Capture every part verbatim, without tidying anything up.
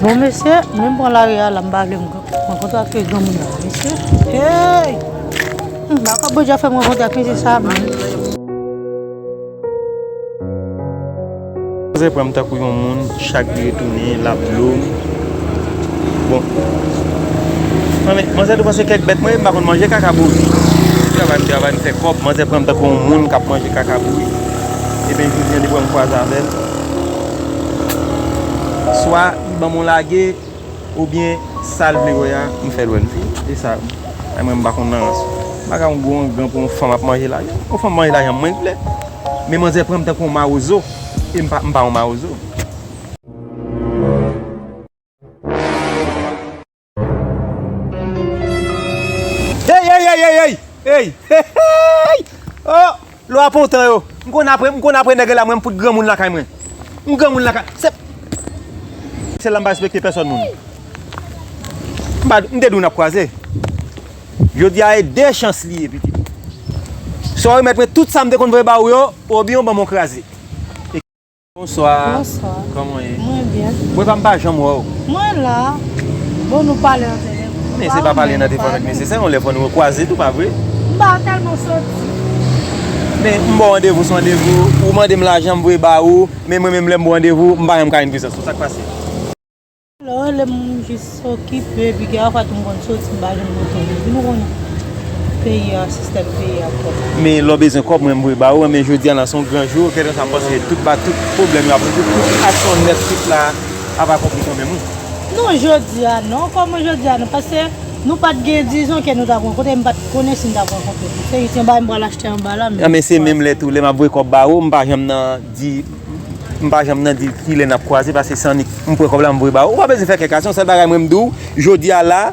Bon, mesye, mwen pran lari a la, m pa vle m rankontre ak granmoun nan, mesye. Hey! M pa kwè Bondye ap fè m rankontre ak mesye sa a, menm. Manzè pran m tankou yon moun, chak li retounen, l ap dlo m. Bon. Manzè, manzè tou panse kèk bèt mwen ye, m pa konn manje kaka bouri. M travay, m travay, m fè kòb, manzè pran m tankou yon moun k ap manje kaka bouri. Ebyen, jodi a, li pran m kwaze avè l. Swa li ban m yon lage, oubyen sa l vle wè a, m fè l wè l. E sa, ay mwen, m pa konn nan rans. M pa ka yon gwo angan pou yon fanm ap manje lajan. Yon fanm manje lajan mwen k vle. Men manzè pran m tankou yon mawozo. E m pa, m pa yon mawozo. Hey, hey, hey, hey, hey, hey, hey, hey, hey. Oh, lwa pontan yo. M konn apre, m konn apre nèg la, mwen m fout granmoun lakay mwen. M granmoun lakay. Se, se la m pa respekte pèsòn moun. M pa, m te di w n ap kwaze. Jodi a e de chans li ye, pitit. Sa w remèt mwen tout sa m te konn voye ba ou yo, oubyen w ban m yon kraze. Bonswa. Bonswa. Kòman w ye? Mwen byen. Mwen pa, m pa janm wè w. Mwen la. Bon, nou pale nan telefòn. Men se pa pale nan telefòn avèk mesye, se yon lè fò nou kwaze tou, pa vre? M pa tèlman soti. Men m ba w randevou sou randevou, ou mande m lajan, m voye ba ou, men mwen menm lè m ba w randevou, m pa janm ka jwenn prezans ou. Sa k pase? Lè w rele m, m jis okipe, epi gen afwa tou m konn soti, m pa janm retounen. Epi nou konn peyi a, sistèm peyi a twòp. Men lè w bezwen kòb, mwen m voye ba ou, men jodi a la se yon gran jou, kèlkeswa m panse tout ba, tout pwoblèm yo ap rezoud, tout aksyon nèt, tout la ap akonpli kanmenm, wi. Non, jodi a non, kòman jodi a non, paske nou pa t gen dizon ke nou t ap rankontre, m pa t konnen si n t ap rankontre tou. Se jis yon bagay m pral achte anba la, men. A, men se menm lè tou, lè m ap voye kòb ba ou, m pa janm nan di, m pa janm nan di kilè n ap kwaze, paske se annik m pran kòb la, m voye ba ou. Ou pa bezwen fè kèk aksyon, sèl bagay mwen m di w, jodi a la,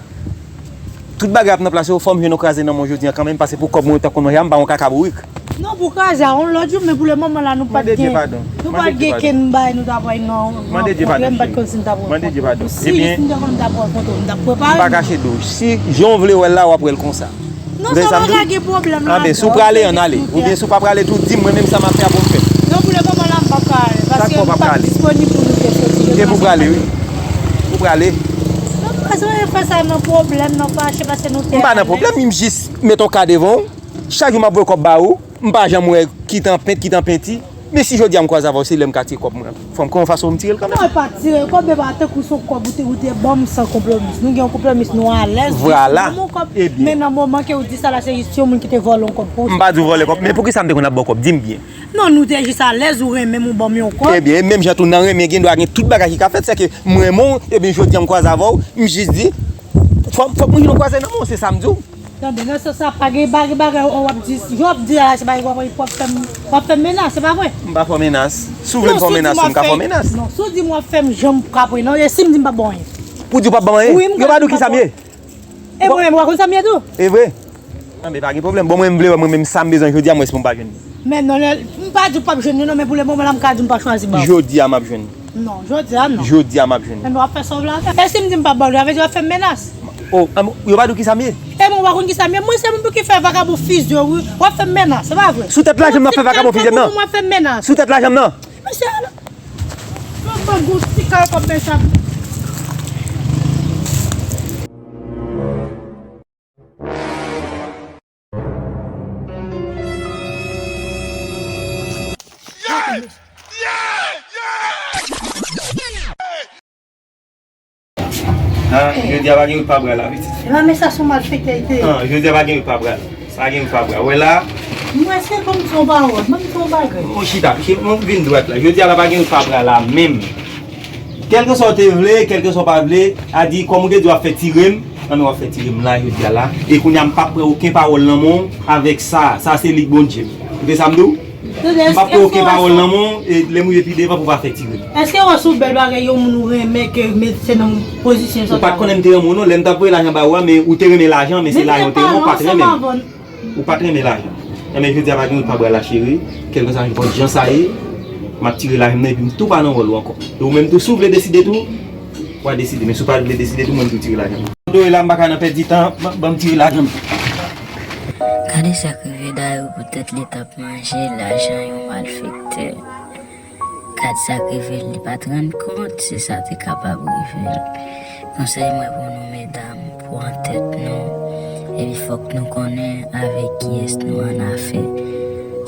tout bagay ap nan plas yo, fò m jwenn yon kraze nan men w jodi a kanmenm, paske pou kòb mwen ou t ap konn manje a, m pa yon kaka bourik. Non, pou kraze a, yon lòt jou, men pou le moman la, nou pa t gen, nou pa t gen kenn bagay nou t ap bay, non, rankontre, m pa t konn si n t ap rankontre. Mande Dye padon, cheri. Mande Dye padon. Si, si m te konn m t ap rankontre w, m t ap prepare m. M pa kache di w. Si jan w vle wè l la, w ap wè l konsa. Non, sa pa ka gen pwoblèm la. Anben, si w prale, ann ale. Oubyen si w pa prale tou, di m, mwen menm sa m ap fè a pou m fè. Non, pou le moman la, m p ap ka ale, paske m p ap disponib pou nou te soti. Epi w prale, wi. Ou prale. Non, pa bezwen fè sa nan pwoblèm, nan fache, paske nou te alèz. M pa nan pwoblèm, m jis mete yon ka devan w. Chak jou m ap voye kòb ba ou, m pa janm wè kit an pent, kit an penti. Men si jodi a m kwaze avè w, se lè m ka tire kòb mwen. Fò m konn yon fason pou m tire l kanmenm. Non, e pa tire kòb, e pa tankou se yon kòb ou te, ou te ban m san konpwomis. Nou gen yon konpwomis, nou alèz, jis ban m yon kòb. Vwala. Ebyen. Men nan moman ke ou di sa la, se jis yon moun ki te vòlè yon kòb pou ou. M pa di w vòlè kòb, men poukisa m te konn ap ba w kòb? Di m byen. Non, nou te jis alèz, ou renmen m, ou ban m yon kòb. Ebyen, e menm jan tou nan renmen, gen dwa gen tout bagay ki ka fèt, sèke m renmen w, ebyen, jodi a m kwaze avè w, m jis di, fò, fòk mwen jwenn yon kwaze nan men w, se sa m di w. Tande, nan sans sa, pa gen, pa gen bagay w ap di, jan w ap di a la, se bagay w ap, w ap fè m, w ap fè m menas, se pa vre? M pa fè w menas. Si w vle m fè w menas, m ka fè w menas. Non, si w di m w ap fè m jan m ka pran, non, e si m di m p ap ba w anyen? Ou di w p ap ban m anyen? Wi, m ka di m p ap ba w anyen. Yo pa di w ki sa m ye? E mwen menm, ou pa konn sa m ye tou? E vre? Anben, pa gen pwoblèm. Bon, mwen, m vle wè mwen menm sa m bezwen jodi a, m wè si m pa jwenn li. Men non, lè, m pa di w p ap jwenn li non, men pou le moman la, m ka di w m pa chwazi ba w. Jodi a, m ap jwenn li. Non, jodi a non. Jodi a, m ap jwenn li. Men w ap fè sa w vle a fè. E si m di m p ap ba w li, sa vle di w ap fè m menas? O, anben, yo pa di w ki sa m ye? E mwen, ou pa konn ki sa m ye? Mwen, se moun pou ki fè vakabon fizye w, wi. W ap fè m menas, se pa vre? Sou tèt lajan m nan w ap fè vakabon fizye m nan? Ou ap fè m menas. Sou tèt lajan m nan? Mesye, ala. Mwen pran gwo ti kal kòb mechan. Ha, jodi a pa gen wout pa bra la, pitit fi. Epa, men sa se yon malfektè li te ye. Ha, jodi a pa gen wout pa bra la. Pa gen wout pa bra. Ou wè la? Mwen, èske ban m di yon pawòl, ban m di yon bagay. Ou chita, pitit, ou vin dwat la. Jodi a la pa gen wout pa bra la menm. Kèlkeswa w te vle, kèlkeswa w pa vle, a di kòm ou te di w ap fè tire m, anben w ap fè tire m la, jodi a la. E kounye a m p ap pran okenn pawòl nan men w avèk sa. Sa se li k Bondye m. Ou te sa m di w? M p ap pran okenn pawòl nan men w, e lè m rive pi devan pou w pa fè tire m. Èske w wè se yon bèl bagay yon moun ou renmen ke mete nan pozisyon sa? Ou pa t konnen m te renmen w non, lè m t ap voye lajan ba ou a, men ou te renmen lajan, men se lajan ou te renmen, ou pa t renmen m. Ou pa t renmen lajan. Enben, jodi a pa gen wout pa bra la, cheri. Kèlkeswa nenpòt jan sa ye, m ap tire lajan m nan epi m tou pa nan wòl ou ankò. E ou menm tou, si w vle deside tou, w a deside. Men si w pa vle deside tou, mwen m tou tire lajan m. Dore la, m pa ka nan pèdi tan, ban, ban m tire lajan m. Gade sa k rive Dayou poutèt li t ap manje lajan yon malfektè. Gad sa k rive l, li pa t rann kont, se sa te kapab rive l. Konsèy mwen pou nou medam, pran tèt nou, epi fòk nou konnen avèk kiyès nou annafè.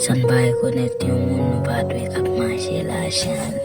San n pa rekonèt yon moun, nou pa dwe ap manje lajan l.